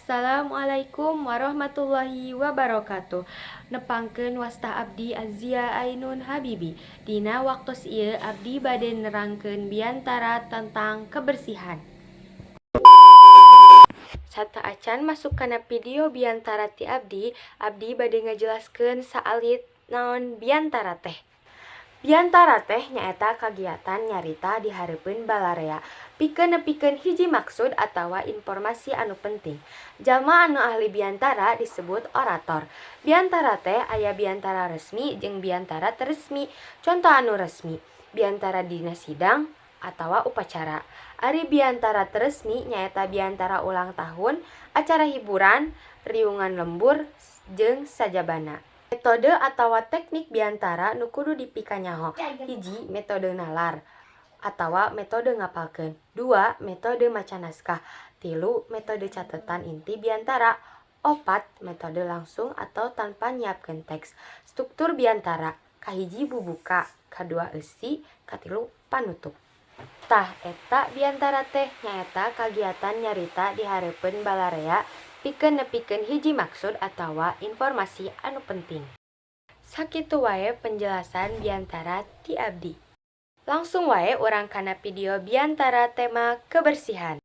Assalamualaikum warahmatullahi wabarakatuh. Nepangkeun, wasta abdi Azia Ainun Habibi. Dina waktos ieu abdi bade nerangkeun biantara tentang kebersihan. Sateuacan masuk kana video biantara ti abdi, abdi bade ngajelaskeun saalit naon biantara teh. Biantara teh nyaeta kagiatan nyarita di hareupeun balarea pikeun nepikeun hiji maksud atawa inpormasi anu penting. Jalma anu ahli biantara disebut orator. Biantara teh aya biantara resmi jeung biantara teu resmi. Conto anu resmi, biantara dina sidang atawa upacara. Ari biantara teu resmi nyaeta biantara ulang tahun, acara hiburan, riungan lembur, jeung sajabana. Metode atawa teknik biantara nu kudu dipikanyaho: 1. Metode nalar atawa metode ngapalkeun. 2. Metode maca naskah. 3. Metode catetan inti biantara. 4. Metode langsung atau tanpa nyiapkeun teks. Struktur biantara: kahiji, bubuka, kadua, eusi, katilu, panutup. Tah, eta biantara teh nyaeta kagiatan nyarita di hareupeun balarea pikeun nepikeun hiji maksud atawa informasi anu penting. Sakitu wae penjelasan biantara ti abdi. Langsung wae urang kana video biantara tema kebersihan.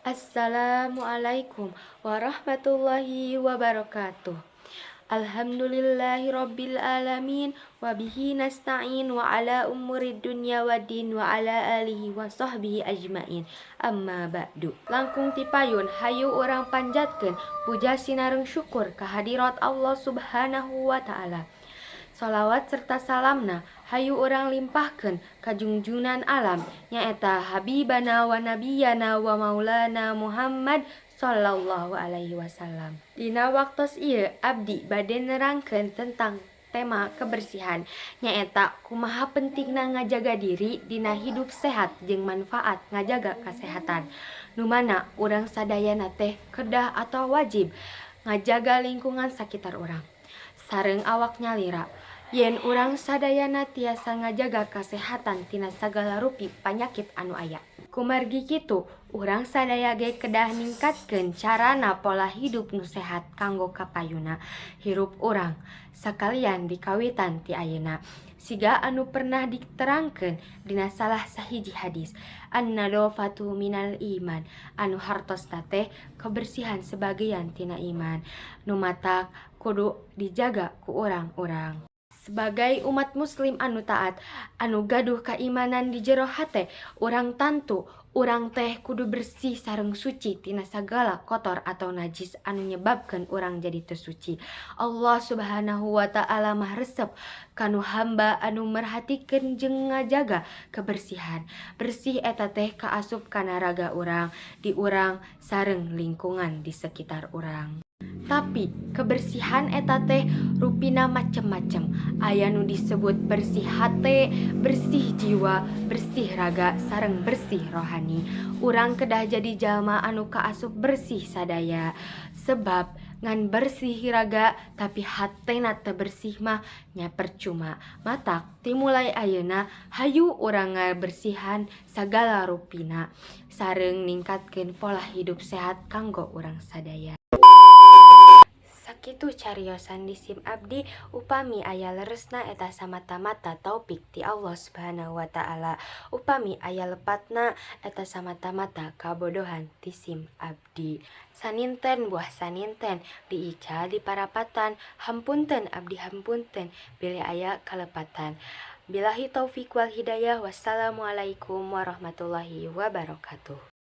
Assalamualaikum warahmatullahi wabarakatuh. Alhamdulillahirabbil alamin, wabihi nasta'in wa ala umurid dunya waddin, wa ala alihi wa sahbihi ajmain, amma ba'du. Langkung ti payun, hayu urang panjatkeun puja sinareng syukur kehadirat Allah Subhanahu wa Ta'ala. Salawat serta salamna hayu urang limpahkeun ka junjunan alam, nyaeta habibana wa nabiyana wa maulana Muhammad sallallahu alaihi wasallam. Dina waktos ieu abdi bade nerangkeun tentang tema kebersihan, nyaeta kumaha pentingna ngajaga diri dina hidup sehat jeung manfaat ngajaga kasehatan, nu mana urang sadayana teh kedah atau wajib ngajaga lingkungan sakitar urang sareng awak nyalira. Yen urang sadayana tiasa ngajaga kasehatan tina sagala rupi panyakit anu aya. Kumargi kitu, urang sadaya ge kedah ningkatkeun carana pola hidup nu sehat kanggo kapayuna hirup urang sakalian dikawitan ti ayeuna. Siga anu pernah diterangkeun dina salah sahiji hadis, "An-nadhafatu minal iman," anu hartosna teh kebersihan sebagian tina iman, nu matak kudu dijaga ku urang-urang. Sebagai umat muslim anu taat, anu gaduh kaimanan di jero hate, urang tantu urang teh kudu bersih sareng suci tina sagala kotor atau najis anu nyebabkeun urang jadi teu suci. Allah Subhanahu wa Ta'ala mah resep kanu hamba anu merhatikeun jeung ngajaga kebersihan. Bersih eta teh kaasup kana raga urang, di urang sareng lingkungan di sekitar urang. Tapi kebersihan eta teh rupina macem-macem. Aya nu disebut bersih hate, bersih jiwa, bersih raga, sareng bersih rohani. Urang kedah jadi jalma anu kaasup bersih sadaya. Sebab ngan bersih raga tapi hatena teu bersih mah nya percuma. Matak timulai ayeuna hayu urang ngabersihan sagala rupina sareng ningkatkeun pola hidup sehat kanggo urang sadaya. Sakitu cariosan di sim abdi, upami aya leresna eta samata-mata taufik ti Allah Subhanahu wa Ta'ala, upami aya lepatna eta samata-mata kabodohan ti sim abdi. Saninten buah saninten diical di parapatan, hapunten abdi hapunten bilih aya kalepatan. Billahi taufik wal hidayah, wassalamualaikum warahmatullahi wabarakatuh.